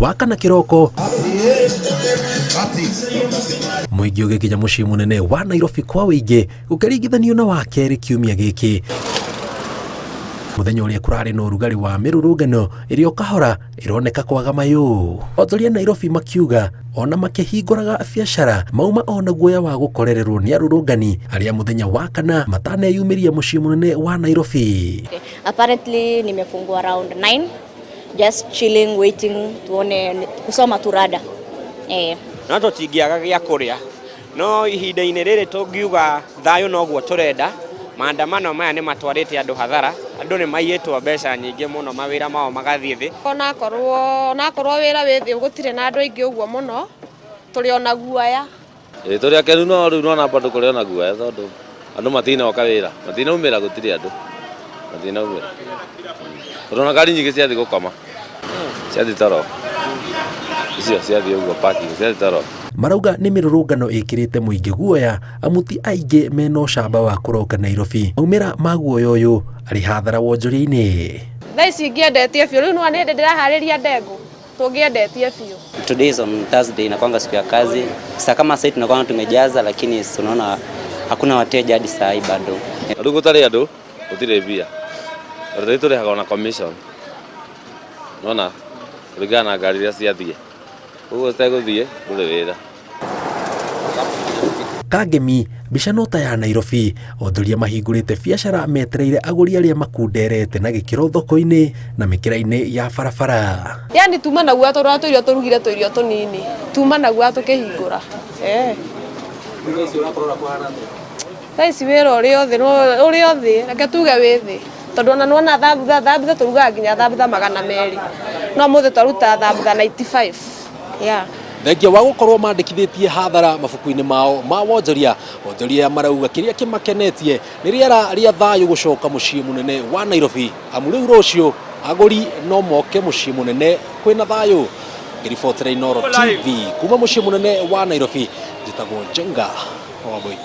Wakana kĩroko mũingĩ ũgĩkinya mũciĩ mũnene wa Nairobi kwa wĩingĩ gũkĩringithanio na wa kerĩ kiumia gĩkĩ, mũthenya ũrĩa kũrarĩ na ũrugarĩ wa mĩrũrũngano ĩrĩa o kahora ĩroneka kwaga mayũ. Onjoria Nairobi makiuga ona makĩhingũraga biacara mauma ona guoya wa gũkorererwo nĩ arũrũngani arĩa mũthenya wa kana mataneyumĩria mũciĩ mũnene wa Nairobi. Apparently nimefungua around 9, just chilling, waiting tuone kusoma tu rada. No tũtingĩaga gĩa kũrĩa, no ihinda-inĩ rĩrĩ tũngiuga thayũ noguo tũrenda. Maandamano maya nĩ matwarĩte andũ hathara, andũ nĩ maiyĩtwo mbeca nyingĩ mũno, mawĩra mao magathiĩ thĩ. Onakorwo wĩra wĩ thĩ, gũtirĩ na andũ aingĩ ũguo mũno, tũrĩ ona guoya. Ĩ tũrĩ akenu, no rĩu nona bado kũrĩ ona guoya tondũ andũ matinoka wĩra, matinaumĩra, gũtirĩ andũ, matinaumĩra. Tondũ ona ngari nyingĩ ciathiĩ gũkoma, ciathiĩ toro, icio ciathiĩ ũguo parking, ciathiĩ toro. Marauga nĩ mĩrũrũngano ĩkĩrĩte mũingĩ guoya, amu ti aingĩ mena ũcamba wa kũroka Nairobi. Maumĩra ma guoya ũyũ arĩ hathara wonjoria-inĩ. Thaa ici ingĩendetie biũ, rĩu nĩwona hĩndĩ ndĩraharĩria ndengũ, tũngĩendetie biũ. Today is on Thursday, inakwanga siku ya kazi. Sasa kama sasa tunakuwa tumejaza, lakini tunaona hakuna wateja hadi saa hii bado. Rĩu gũtarĩ andũ, gũtirĩ mbia. Tondũ tũrĩhaga ona commission. Nona kũringana na ngari iria ciathiĩ. Ũguo citegũthiĩ, ndũrĩ wĩra. Kangemi, mbica no ta ya Nairobi, onjoria mahingũrĩte biacara metereire agũri arĩa makunderete na gĩkĩro thoko-inĩ na mĩkĩra-inĩ ya barabara. Yani tuma na guoya tondũ tũirio tũrugire tũirio tũnini, tuma na guoya tũkĩhingũra. Thaa ici wĩra ũrĩ o thĩ, ũrĩ o thĩ, reke tuge wĩ thĩ, tondũ ona nĩwona thambutha tũrugaga nginya thambutha 200, no ũmũthĩ twaruta thambutha 95, yeah. Thengia wa gũkorwo mandĩkithĩtie hathara mabuku-inĩ mao ma wonjoria, onjoria marauga kĩrĩa kĩmakenetie nĩ rĩera rĩa thayũ gũcoka mũciĩ mũnene wa Nairobi, amu rĩu rũciũ agũri no moke mũciĩ mũnene kwĩna thayũ. Ngĩribotera Inooro TV kuma mũciĩ mũnene wa Nairobi, njĩtagwo Njenga Wambui.